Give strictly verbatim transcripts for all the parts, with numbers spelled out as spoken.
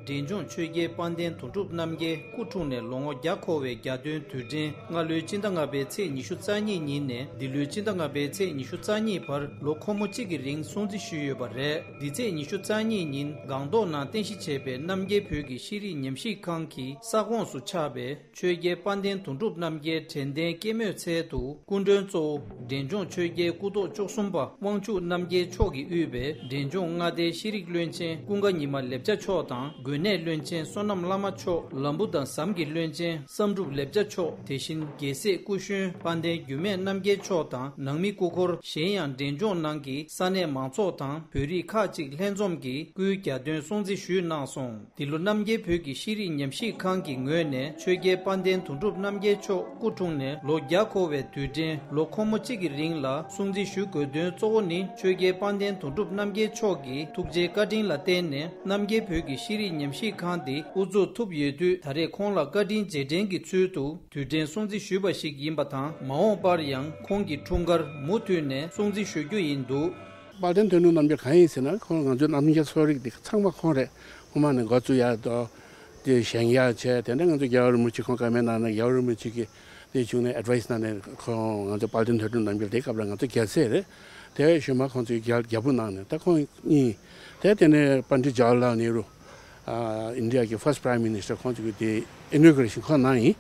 འབྲས་ལྗོངས་ཆོས་རྒྱལ་དཔལ་ལྡན་དོན་གྲུབ་རྣམ་རྒྱལ་སྐུ་འཁྲུངས་ནས་ལོ་ངོ་བརྒྱ་འཁོར་བའི་གྱ་སྟོན་དུས་དྲན་སྔ་ལོའི་སྤྱི་ཟླ་ལྔ་པའི་ཚེས་ཉི་ཤུ་རྩ་གཉིས་ཉིན་ནས་འདི་ལོའི་སྤྱི་ཟླ་ལྔ་པའི་ཚེས་ཉི་ཤུ་རྩ་གཉིས་བར་ལོ་འཁོར་མོ་གཅིག་གི་རིང་སྲུང་བརྩི་ཞུས་ཡོད་པ་རེད། འདི་ཚེས་ཉི་ཤུ་རྩ་གཉིས་ཉིན་སྒང་ཏོག་ནང་རྟེན་གཞི་བྱས་པའི་རྣམ་རྒྱལ་བོད་ཀྱི་ཤེས་རིག་ཉམས་ཞིབ་ཁང་གི་ས་ཁོངས་སུ་ཆགས་པའི་ཆོས་རྒྱལ་དཔལ་ལྡན་དོན་གྲུབ་རྣམ་རྒྱལ་དྲན་རྟེན་སྐྱེད་མོས་ཚལ་དུ་སྐུ་མགྲོན་གཙོ་བོ་འབྲས་ལྗོངས་ཆོས་རྒྱལ་སྐུ་ཐོག་བཅུ་གསུམ་པ་དབང་ཕྱུག་རྣམ་རྒྱལ་མཆོག་གིས་དབུས་པའི་འབྲས་ལྗོངས་མངའ་སྡེའི་ཤེས་རིག་བློན་ཆེན་ཀུན་དགའ་ཉི་མ་ལེབ་ཅ་མཆོག་དང་། དགོན་གནས་བློན་ཆེན་བསོད་ནམས་བླ་མ་མཆོག་ལམ་བུ་དང་ཟམ་གྱི་བློན་ཆེན་བསམ་གྲུབ་ལེབ་ཅ་མཆོག་དེ་བཞིན་རྒྱལ་སྲས་སྐུ་གཞོན་དཔལ་ལྡན་འགྱུར་མེད་རྣམ་རྒྱལ་མཆོག་དང་ནང་མི་སྐུ་འཁོར། གཞན་ཡང་འབྲས་ལྗོངས་ནང་གི་ས་གནས་མང་ཚོགས་དང་བོད་རིགས་ཁག་ཅིག་ལྷན་འཛོམས་ཀྱིས་སྐུའི་གྱ་སྟོན་སྲུང་བརྩི་ཞུས་གནང་སོང་། འདི་ལོ་རྣམ་རྒྱལ་བོད་ཀྱི་ཤེས་རིག་ཉམས་ཞིབ་ཁང་གི་ངོས་ནས་ཆོས་རྒྱལ་དཔལ་ལྡན་དོན་གྲུབ་རྣམ་རྒྱལ་མཆོག་སྐུ་འཁྲུངས་ནས་ལོ་བརྒྱ་འཁོར་བའི་དུས་དྲན་ལོ་འཁོར་མོ་གཅིག་གི་རིང་ལ་སྲུང་བརྩི་ཞུ་དགོས་དོན་གཙོ་བོ་ནི། ཆོས་རྒྱལ་དཔལ་ལྡན་དོན་གྲུབ་རྣམ་རྒྱལ་མཆོག་གི་ཐུགས་རྗེའི་བཀའ་དྲིན་ལ་བརྟེན་ནས་རྣམ་རྒྱལ་བོད་ཀྱི་ཤེས་རིག་ཉམས་ཞིབ་ཁང་འདི་དབུ་འཛུགས་ཐུབ་ཡོད་དུས། ད་རེས་ཁོང་ལ་བཀའ་དྲིན་རྗེས་དྲན་གྱི་ཚུལ་དུ་དུས་དྲན་སྲུང་བརྩི་ཞུས་པ་ཞིག་ཡིན་པ་དང་། མ་འོངས་པར་ཡང་ཁོང་གི་འཁྲུངས་སྐར་མུ་མཐུད་ནས་སྲུང་བརྩི་ཞུ་རྒྱུ་ཡིན་འདུག། དཔལ་ལྡན་དོན་གྲུབ་རྣམ་རྒྱལ་གང་ཡིན་ཟེར་ན། ཁོང་ང་ཚོའི་རྣམ་རྒྱལ་གསོ་རིག་འདི་ཚང་མ་ཁོང་རེད། ཁོང་མ་ནས་འགོ་བཙུགས་ཡག་དང་དེ་བཞེངས་ཡག་བྱས། དེ་འདྲ་ང་ཚོ་རྒྱལ་བ་རིན་པོ་ཆེ་ཁོང་བཀའ་མོལ་གནང་ནས། རྒྱལ་བ་རིན་པོ་ཆེ་གིས་དེ་བྱུང་ནས་ཨེཌ་ཝའི་སི་གནང་ནས། ཁོང་ང་ཚོ་དཔལ་ལྡན་དོན་གྲུབ་རྣམ་རྒྱལ་དེ་སྐབས་ལ་ང་ཚོ་རྒྱལ་སྲས་རེད། དེ་གཞུག་མ་ཁོང་ཚོའི་རྒྱལ་རྒྱལ་པོ་གནང་ནས་ད་ཁོང་གཉིས། དེ་དེ་ནས་པཎ་ཌི་ཏ་ཇ་ཝ་ཧར་ལལ་ནེ་རུ། ཨ་ཨིན་ཌི་ཡ་གི་ཕར་སི་ཊི་པ་རའིམ་མི་ནི་སི་ཊར་ཁོང་ཚོ་གི་དེ་ཨི་ནོ་གུ་རེ་ཤན་ཁོང་གནང་ཡིན།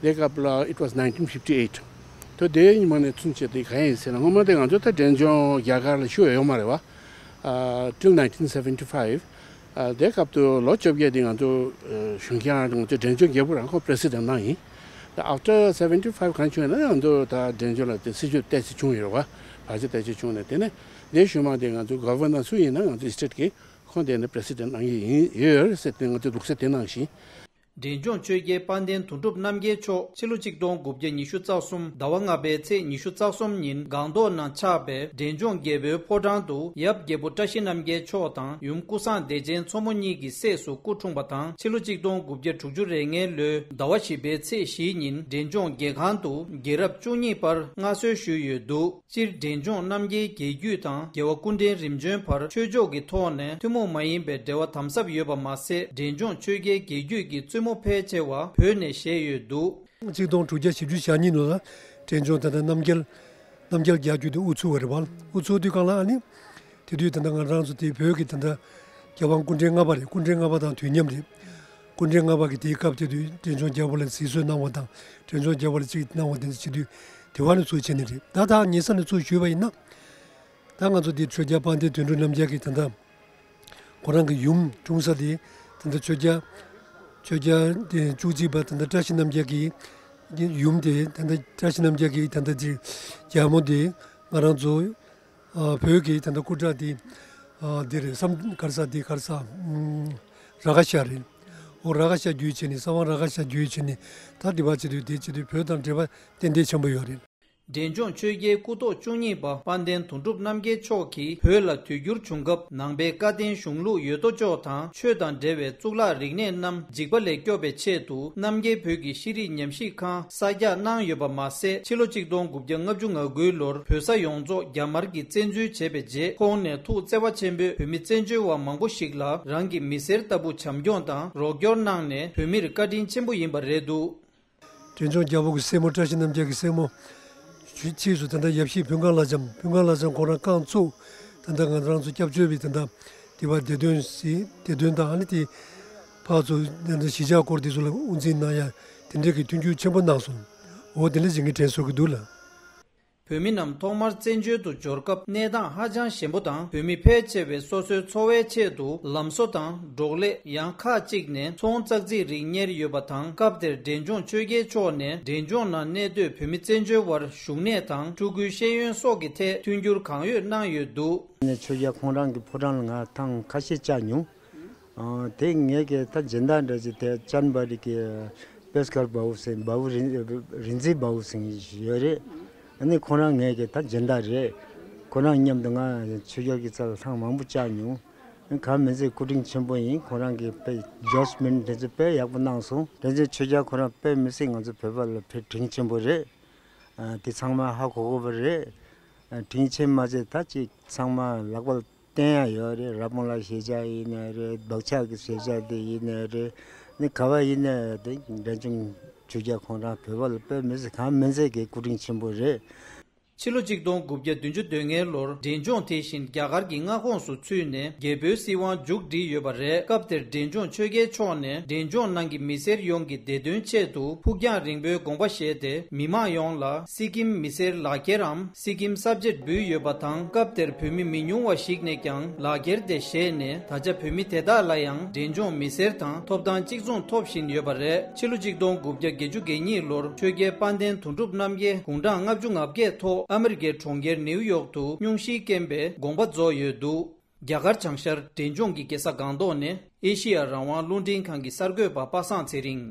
དེ་སྐབས་ལ་it was nineteen fifty eight། དོ་དེའི་ཉི་མ་ནས་ཚུན་ཆད་དེ་གང་ཡིན་ཟེར་ན། སྔོན་མ་དེ་ང་ཚོ་ད་འབྲས་ལྗོངས་རྒྱ་གར་ལ་ཤོར་ཡོད་མ་རེད་བ། ཨ་till nineteen seventy five། ཨ་དེ་སྐབས་དུ་ལོ་བཅོ་བརྒྱད་དེ་ང་ཚོ་ཨ་གཞུང་སྐྱོང་ང་ཚོ་འབྲས་ལྗོངས་རྒྱལ་པོ་རང་ཁོང་པི་རེ་སི་ཌེན་ཊི་གནང་ཡིན། ད་after seventy five གང་བྱུང་ཡིན་ན་ང་ཚོ་ད་འབྲས་ལྗོངས་ལ་དེ་སྲིད་ཇུས་བལྟས་ཚེ་བྱུང་ཡོད་རེད་བ། བར་ཆད་བལྟས་ཚེ་བྱུང་ནས། དེ་ནས་དེའི་གཞུག་མ་དེ་ང་ཚོ་གོ་ཝར་ནར་སུ་ཡིན་ན་ང་ཚོ་སི་ཊེ་ཊི་གི་ཁོང་དེ་ནས་པི་རེ་སི་ཌེན་ཊི་གནང་གི་ཡིན་ཡོད་ཟེར་ཏེ། ང་ཚོས་ལུགས་སྲོལ་དེ་ནང་བཞིན། འབྲས་ལྗོངས་ཆོས་རྒྱལ་དཔལ་ལྡན་དོན་གྲུབ་རྣམ་རྒྱལ་མཆོག་ཕྱི་ལོ་ཆིག་སྟོང་དགུ་བརྒྱ་ཉི་ཤུ་རྩ་གསུམ་ཟླ་བ་ལྔ་པའི་ཚེས་ཉི་ཤུ་རྩ་གསུམ་ཉིན་སྒང་ཏོག་ནང་ཆགས་པའི་འབྲས་ལྗོངས་རྒྱལ་པོའི་ཕོ་བྲང་དུ་ཡབ་རྒྱལ་པོ་བཀྲ་ཤིས་རྣམ་རྒྱལ་མཆོག་དང་ཡུམ་ཀུན་བཟང་བདེ་ཆེན་མཚོ་མོ་གཉིས་ཀྱི་སྲས་སུ་སྐུ་འཁྲུངས་པ་དང་། ཕྱི་ལོ་ཆིག་སྟོང་དགུ་བརྒྱ་དྲུག་ཅུ་རེ་ལྔའི་ལོའི་ཟླ་བ་བཞི་པའི་ཚེས་བཞིའི་ཉིན་འབྲས་ལྗོངས་རྒྱལ་ཁང་དུ་རྒྱལ་རབས་བཅུ་གཉིས་པར་མངའ་གསོལ་ཞུས་ཡོད་འདུག། སྤྱིར་འབྲས་ལྗོངས་རྣམ་རྒྱལ་རྒྱལ་བརྒྱུད་དང་རྒྱལ་བ་སྐུ་ཕྲེང་རིམ་བྱོན་བར་ཆོས་ཕྱོགས་ཀྱི་ཐོག་ནས་ཐུན་མོང་མ་ཡིན་པའི་འབྲེལ་བ་དམ་ཟབ་ཡོད་པ་མ་ཟད། འབྲས་ལྗོངས་ཆོས་རྒྱལ་རྒྱལ་བརྒྱུད་ཀྱི་བཙུན་མོ་ཕལ་ཆེ་བ་བོད་ནས་བཞེས་ཡོད་འདུག། ཆིག་སྟོང་དྲུག་བརྒྱ་བཞི་བཅུ་ཞེ་གཉིས་ལོ་ལ་འབྲས་ལྗོངས་ད་ལྟ་རྣམ་རྒྱལ་རྣམ་རྒྱལ་རྒྱལ་བརྒྱུད་དེ་དབུ་ཚུགས་པ་རེད་བ། དབུ་ཚུགས་དུས་སྒང་ལ་ཨ་ནི། དེ་དུས་ད་ལྟ་ང་རང་ཚོ་དེ་བོད་ཀྱི་ད་ལྟ་རྒྱལ་དབང་སྐུ་ཕྲེང་ལྔ་པ་རེད། སྐུ་ཕྲེང་ལྔ་པ་དང་དུས་མཉམ་རེད། སྐུ་ཕྲེང་ལྔ་པ་གི་དེའི་སྐབས་དེ་དུས་འབྲས་ལྗོངས་རྒྱལ་པོ་ལ་གཟིགས་གསོལ་གནང་བ་དང་། འབྲས་ལྗོངས་རྒྱལ་པོ་ལ་ཅིག་གནང་བ་དེ་ཚོ་བྱེད་དུས། དེ་བ་ནས་ཚུར་བྱས་ནི་རེད། ད་ད་ཉེ་ས་ནས་ཚུར་ཞུས་པ་ཡིན་ན། ད་ང་ཚོ་དེ་ཆོས་རྒྱལ་དཔལ་ལྡན་དོན་གྲུབ་རྣམ་རྒྱལ་གྱི་ད་ལྟ་ཁོ་རང་གི་ཡུམ་འཁྲུངས་ས་དེ། ད་ལྟ་ཆོས་རྒྱལ་ཆོས་རྒྱལ་དེ་བཅུ་གཅིག་པ་ད་ལྟ་བཀྲ་ཤིས་རྣམ་རྒྱལ་གྱི་ཡུམ་དེ། ད་ལྟ་བཀྲ་ཤིས་རྣམ་རྒྱལ་གྱི་ད་ལྟ་དེ་རྒྱལ་མོ་དེ་ང་རང་ཚོ་ཨ་བོད་ཀྱི་ད་ལྟ་སྐུ་དྲག་དེ་ཨ་དེ་རེད་བསམ། ག་རེ་ཟེར། དེ་ག་རེ་ཟེར། ཨམ་ར་ཁ་ཤ་རེད། འོ་ར་ཁ་ཤ་བརྒྱུད་བྱས་ནས། གསང་བ་ར་ཁ་ཤ་བརྒྱུད་བྱས་ནས། ད་དེ་བ་བྱེད་དུས་དེ་བྱེད་དུས་བོད་དང་འབྲེལ་བ་ཏན་ཏན་ཆེན་པོ་ཡོད་རེད། འབྲས་ལྗོངས་ཆོས་རྒྱལ་སྐུ་ཐོག་བཅུ་གཉིས་པ་དཔལ་ལྡན་དོན་གྲུབ་རྣམ་རྒྱལ་མཆོག་གིས་བོད་ལ་དུས་འགྱུར་བྱུང་སྐབས། ནང་པའི་བཀའ་བསྟན་གཞུང་ལུགས་ཡོད་དོ་ཅོག་དང་ཆོས་དང་འབྲེལ་བའི་གཙུག་ལག་རིག་གནས་རྣམས་འཇིག་པ་ལས་སྐྱོབ་པའི་ཆེད་དུ། རྣམ་རྒྱལ་བོད་ཀྱི་ཤེས་རིག་ཉམས་ཞིབ་ཁང་གསར་རྒྱག་གནང་ཡོད་པ་མ་ཟད། ཕྱི་ལོ་ཆིག་སྟོང་དགུ་བརྒྱ་ལྔ་བཅུ་ང་དགུའི་ལོར་བོད་ས་ཡོངས་རྫོགས་རྒྱ་དམར་གྱིས་བཙན་འཛུལ་བྱས་པའི་རྗེས། ཁོང་ནས་ཐུགས་བརྩེ་བ་ཆེན་པོས་བོད་མི་བཙན་བྱོལ་བ་མང་པོ་ཞིག་ལ་རང་གི་མི་སེར་ལྟ་བུ་བྱམས་སྐྱོང་དང་རོགས་སྐྱོར་གནང་ནས། བོད་མིར་བཀའ་དྲིན་ཆེན་པོ་ཡིན་པ་རེད་འདུག། འབྲས་ལྗོངས་རྒྱལ་པོ་གི་སྲས་མོ། བཀྲ་ཤིས་རྣམ་རྒྱལ་གྱི་སྲས་མོ། ཕྱིས་སུ་ད་ལྟ་ཡབ་གཞིས་ཕུན་ཁང་བླ་བྱམས། ཕུན་ཁང་བླ་བྱམས་ཁོང་རང་རྐང་བཙུགས། ད་ལྟ་ང་རང་ཚོ་སྐྱབས་བཅོལ་བའི་ད་ལྟ་དེ་བ་བདེ་དོན་ཟེར། བདེ་དོན་དང་ཨ་ནི་དེ་ཕར་ཚུར་ད་ལྟ་གཞིས་ཆགས་སྐོར་དེ་ཚོ་ལ་དབུ་འཛིན་གནང་ཡ་དེ་འདྲས་ཀྱི་མཐུན་འགྱུར་ཆེན་པོ་གནང་སོང་། འོ་དེ་འདྲས་ཅིག་ངས་དྲན་གསོ་གི་འདུག་ལགས། བོད་མི་རྣམས་ཐོག་མར་བཙན་བྱོལ་དུ་འབྱོར་སྐབས་གནས་སྟངས་ཧ་ཅང་ཞན་པོ་དང་། བོད་མི་ཕལ་ཆེ་བས་སོ་སོའི་འཚོ་བའི་ཆེད་དུ་ལམ་བཟོ་དང་འབྲོག་ལས། ཡང་ཁག་ཅིག་ནས་ཚོང་ཙག་ཙིག་རིགས་གཉེར་ཡོད་པ་དང་། སྐབས་དེར་འབྲས་ལྗོངས་ཆོས་རྒྱལ་མཆོག་ནས་འབྲས་ལྗོངས་ནང་གནས་སྡོད་བོད་མི་བཙན་བྱོལ་བར་བཞུགས་གནས་དང་ཕྲུ་གུའི་ཤེས་ཡོན་སོགས་ཀྱི་ཐད་མཐུན་འགྱུར་གང་ཡོད་གནང་ཡོད་འདུག། ནས་ཆོས་རྒྱལ་ཁོང་རང་གི་ཕོ་བྲང་ལ་ང་ཐེངས་ཁ་ཤས་བཅར་མྱོང་། ཨ་དེ་ངས་ཀྱི་ད་སྦྱིན་བདག་འདྲ་ཅིག་དེ་ཅན་བ་རི་གི་པེ་སྐར་བྷ་བུ་སིང་། བྷ་བུ་རིན་རིན་ཛི་བྷ་བུ་སིང་ཡོད་རེད། ཨ་ནི་ཁོ་རང་ངས་ཀྱི་ད་སྦྱིན་བདག་རེད། ཁོ་རང་མཉམ་དུ་ང་ཆོས་རྒྱལ་གྱི་རྩ་ལ་ཐེངས་མང་པོ་བཅར་མྱོང་། གང་མི་ཚེ་སྐུ་དྲིན་ཆེན་པོ་ཡིན། ཁོ་རང་གིས་དཔེ་ཇོ་སི་མིན་དེ་ཚོ་དཔེ་ཡག་པོ་གནང་སོང་། དེ་ཚོ་ཆོས་རྒྱལ་ཁོ་རང་དཔེ་མི་སྲིད་ང་ཚོ་བོད་པ་ལ་དཔེ་དྲིན་ཆེན་པོ་རེད། ཨ་དེ་ཚང་མ་ཧ་གོ་དགོས་པ་རེད། ཨ་དྲིན་ཆེན་མ་ཚད་ད་ཅིག་ཚང་མ་ལག་པ་ བསྟན་ཡ་ཡོད་རེད། ར་པོང་ལ་ཞེ་ཆགས་ཡིན་ནའི་རེད། བག་ཆགས་ཀྱི་ཞེ་ཆགས་དེ་ཡིན་ནའི་རེད། ནི་ག་བ་ཡིན་ནའི་དེ་འབྲས་ལྗོངས་ཆོས་རྒྱལ་ཁོང་རང་བོད་པ་ལ་དཔེ་མི་སྲིད་གང་མིན་ཚད་ཀྱི་སྐུ་དྲིན་ཆེན་པོ་རེད། ཕྱི་ལོ་ཆིག་སྟོང་དགུ་བརྒྱ་བདུན་ཅུ་དོན་ལྔའི་ལོར་འབྲས་ལྗོངས་དེ་བཞིན་རྒྱ་གར་གྱི་མངའ་ཁོངས་སུ་ཚུད་ནས་རྒྱལ་པོའི་སྲིད་དབང་མཇུག་བསྒྲིལ་ཡོད་པ་རེད། སྐབས་དེར་འབྲས་ལྗོངས་ཆོས་རྒྱལ་མཆོག་ནས་འབྲས་ལྗོངས་ནང་གི་མི་སེར་ཡོངས་ཀྱི་བདེ་དོན་ཆེད་དུ་ཕུགས་རྒྱང་རིང་པོའི་དགོངས་པ་བཞེས་ཏེ། མི་མང་ཡོངས་ལ་སི་ཀིམ་མི་སེར་ལག་འཁྱེར་རམ་སི་ཀིམ་གསར་བརྗེ་འབུལ་ཡོད་པ་དང་། སྐབས་དེར་བོད་མི་མི་ཉུང་བ་ཞིག་ནས་ཀྱང་ལག་འཁྱེར་དེ་བཞེས་ནས། ད་ཆ་བོད་མི་དེ་དག་ལ་ཡང་འབྲས་ལྗོངས་མི་སེར་དང་ཐོབ་ཐང་གཅིག་མཚུངས་ཐོབ་བཞིན་ཡོད་པ་རེད། ཕྱི་ལོ་ཆིག་སྟོང་དགུ་བརྒྱ་བརྒྱད་ཅུ་གྱ་གཉིས་ལོར་ཆོས་རྒྱལ་དཔལ་ལྡན་དོན་གྲུབ་རྣམ་རྒྱལ་དགུང་གྲངས་ལྔ་བཅུ་ང་བརྒྱད་ཐོག་ཨ་མི་རི་ཀའི་གྲོང་ཁྱེར་ནེའུ་ཡོག་ཏུ་སྙུང་གཞིའི་རྐྱེན་པས་དགོངས་པ་རྫོགས་ཡོད་འདུག་རྒྱ་གར་བྱང་ཤར་འབྲས་ལྗོངས་ཀྱི་རྒྱལ་ས་སྒང་ཏོག་ནས་ཨེ་ཤི་ཡ་རང་དབང་རླུང་འཕྲིན་ཁང་གི་གསར་འགོད་པ་པ་སངས་ཚེ་རིང་།